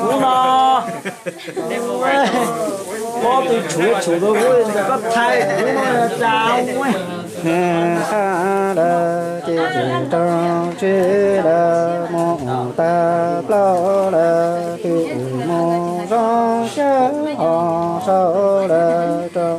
kuv no. Pob tw tshum tshum rau kuv, koj thaij kuv no cas ua. Qha lawm ces tsis tau tseg lawm, mus tag plaub lawm twb mus zoo siab ho saud lawm rau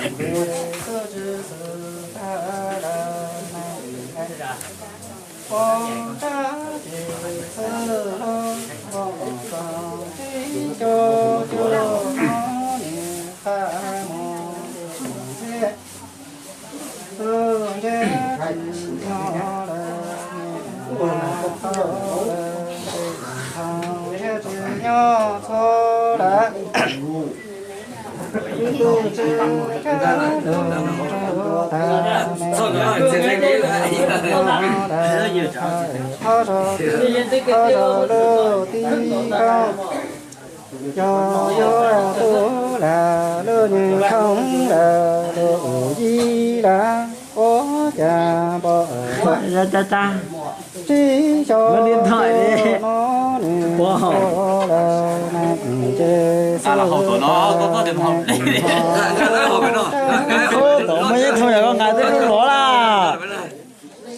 tus tub tswv xwm tag lawm ne. Pov tsab tes xwb los pom txog tsib caug cuaj hnub nim qab mus ntxiv. Tus ntsej tsis nyob lawm, tus ntsej tsis nyob txhua lawm. Tus tswv kab tus ntsuag tag ne, thov zov tib, thov zov lub tib koob. Yog yuav tub lam lub nyuag khoob lawm lub yim lawm, ua cas npom tsib xyoo no nws ua lawm nees nce xwb. Muaj ib tug yog koj nqa twb lub lov laj.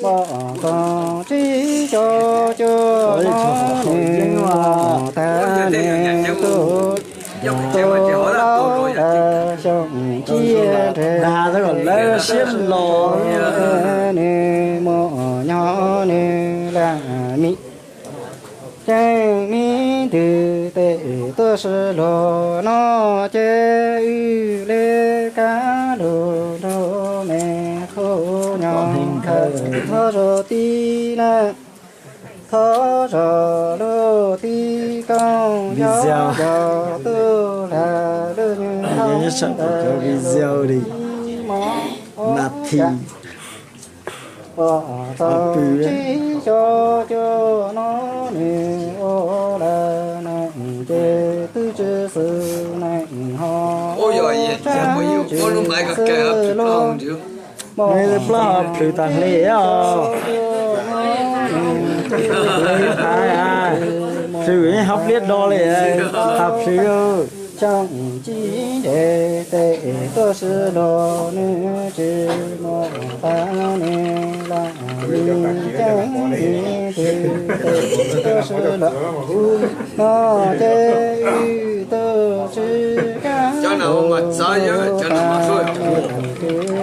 Pom txog tsib caug cuaj hnub nws mus tag nws tus, tus laus lawm xyoo ciaj nreg, lawv siab los nws mus nyob nws lam mi. Ceeb me ntws tes tuaj sib luag no ces wb li kab lug nrug me qhub nyob khawm thov zov tib na, thov zov lub tib koob yog yog tub lam lub nyuag khoob ntawm lub tib mov. Pom txog tsib caug cuaj hnub nws ua lawm nees nce, twb tsis xwm nees ho tsab tsis xwb los. Muaj plaub hau plhws tas hle os. Plhws ho pliab do li, tas plhws. Xyoo ciaj nreg tes tuaj sib luag nws tsis mus tag nws lam mi, ceeb me ntws tes tuaj sib luag no ces wb tus tswv kab lug tag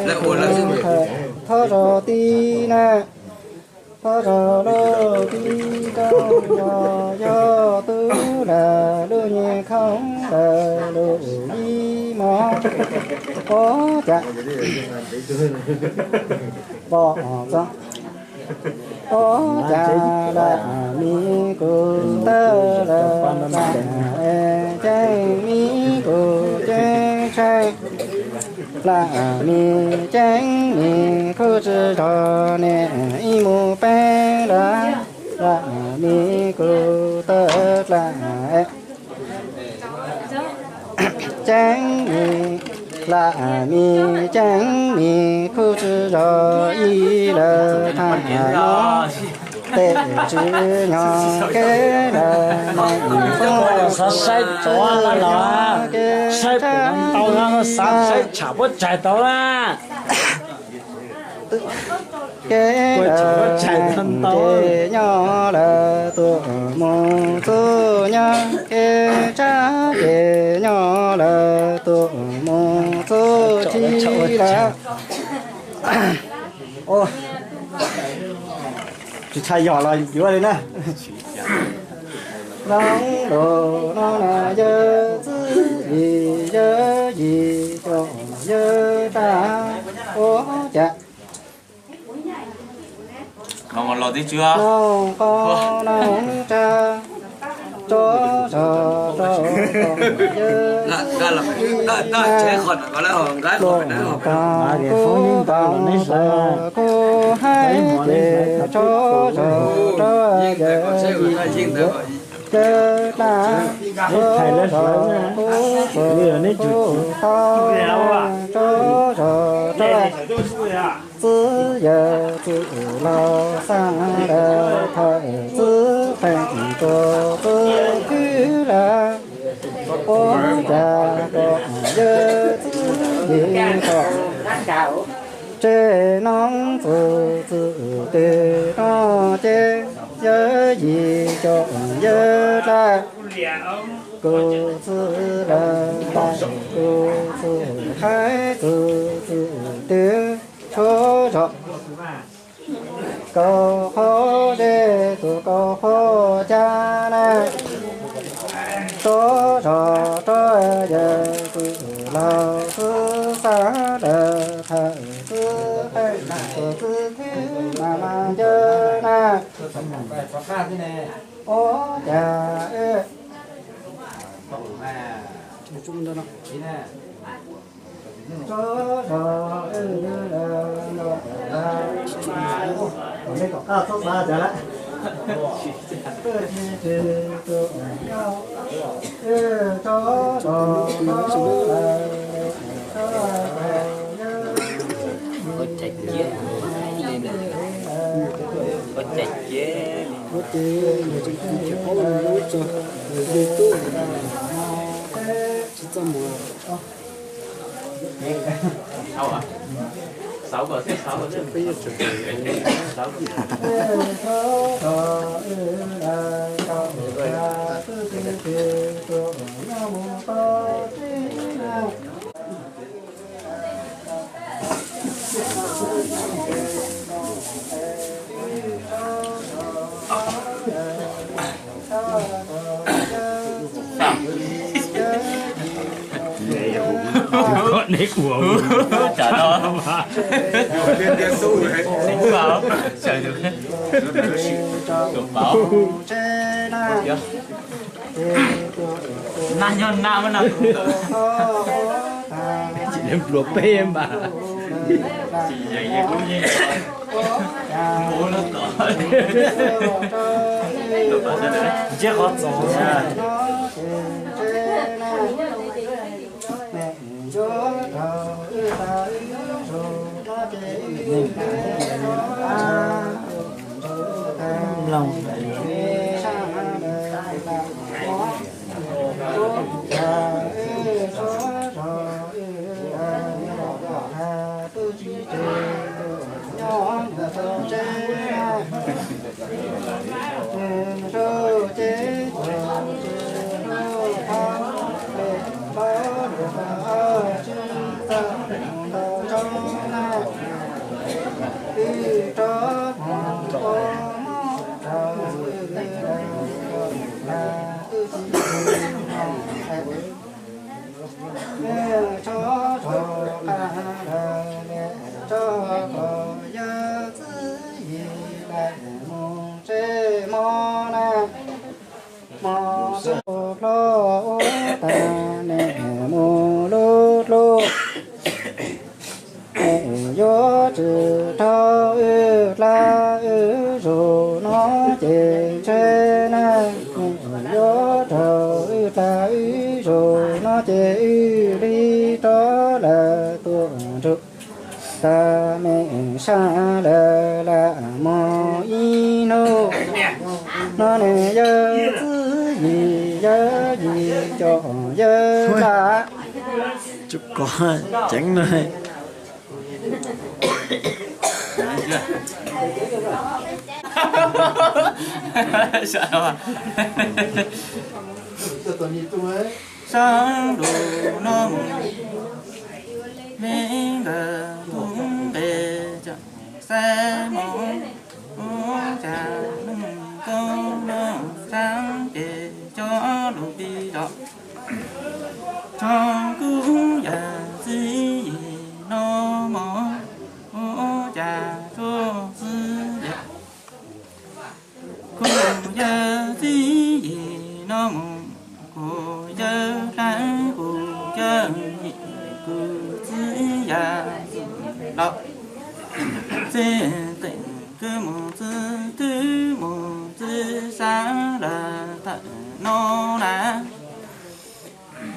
nws tus khawm thov zov tib na, thov zov lub tib koob yog yog tub lam lub nyuag khoob ntawm lub tib mov. Ua cas pom txog, ua cas lam mi kuv tawg lawm, ceeb me kuv ceeb tsheej, lam mi ceeb me kuv tsis zog niam ib mus peeb lawm, lam mi kuv tawg dlaab, ceeb me, lam mi ceeb me kuv tsis zog ib lawm thaum no, tes tsis nyob kev lawm. Xav saib tsov los, saib puas ntau no, xav saib tsham puab tsaig tau na. Kev lawm ces nyob lawm tuaj mus txug nyob, kev tshab ces nyob lawm tuaj mus txug tsis lawm. Tsis tshaj yog los yuav li na. Noog lus no na yawg txwv yim, yawg yim coj yawg dab, ua cas noog qo noog tsa, tso zog rau yawg txwv yim na. Luag koom kuv koom kuv haib ces tso zog rau yawg yim yawg dab, tso zog kuv koom kuv tau na, tso zog rau txwv yawg txwv laug xaa lawm, thawm txwv qeej tuaj txwv khwb lawm, ua cas kom yawg txwv yim kom tseg noob txwv txwv twg no ces yawg yim coj yawg dab, kuv txwv lawm dab, kuv txwv haib txwv txwv twg tso zog kaum qhov zeb txwv kaum qhov cag na, tso zog rau yawg txwv laug txwv xaa lawm, thawm txwv qeej txwv khwb mas mas yawg na, ua cas Tsam no, xeev pab, tsam tus pab, nag nyob nag mas nag, tsis npluav peb mas. Ntsej qhov txaus. Mloog. Tso zog qab lawm, tso kom yawg txwv yim lawm mus tsev hmo na, hmo sub hlo ub tag nim mus lub hlub. Neb yuav tsis dhau wb dlaab wb zug no ces ntshe na, neb yuav dhau wb dlaab wb zug no ces wb li rov lawm tuaj nrug tas mej sab lawm lam mus ib hnub. No nws yawg txwv yim yawg yim coj yawg dlaab. Tsuj kov ceev no. Sab lus no mus, me nkawd tub nqe cov xaib mov, ua cas noj koob noj tshaav ces cov lus pib zos. Tso kuv yawm txiv yim noj mov, ua cas tsuag txiv yawm. Kuv yawm txiv yim noj mov, kuv yawm dlaab, kuv yawm yim, kuv txiv yam los. Txiv teem kwv mus txiv twb mus txiv xaav lawm tawm no na.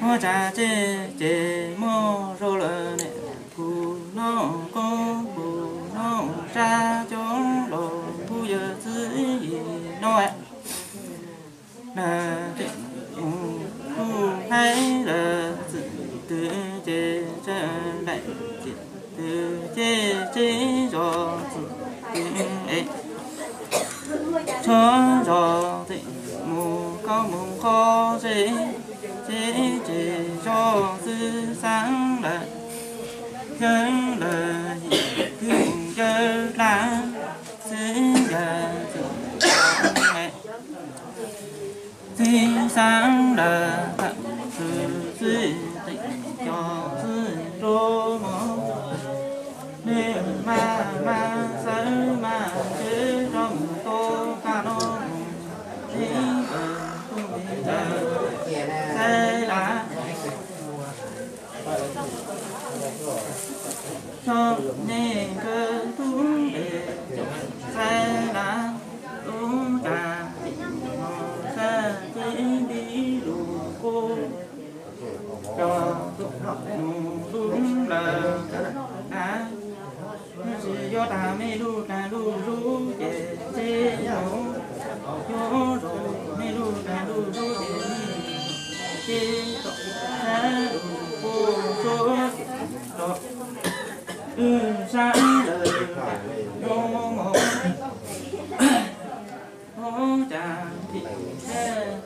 Ua cas tsev ces muaj zoo lawm ne, kuv noj koob kuv noj tshaav cov los kuv yawm txiv yim no. Lawv tseem mus kuj haib lawv txim twv ces tseem daim txim twv ces tsev zos txim twv es tso zos tseem mus kauj mus qhov tsev, tsev tsev zos txiv xaav lawm, yawm lawm yim twb mus yawm dlaab, txiv yawm txim txiv xaav lawm tawm txug txiv teem cov txiv zoo mov. Nws mas mas xawb mas tsev rov mus tau kag no mus, txiv nkawd tub nqe cov xaib lawm. Tso nej nkawd tub nqe cov xaib lawm, ua cas tseem mus xav txiv nti lus kuv cov tus mus lub lawm na. Nws tsis yuav tag mej lug dlaag lug zug ces tsev mus, yuav zoo mej lug dlaag lug zug ces mej tsev tom sab lug puag suav tom wb sab lawm zoo mov. Ua cas thim teb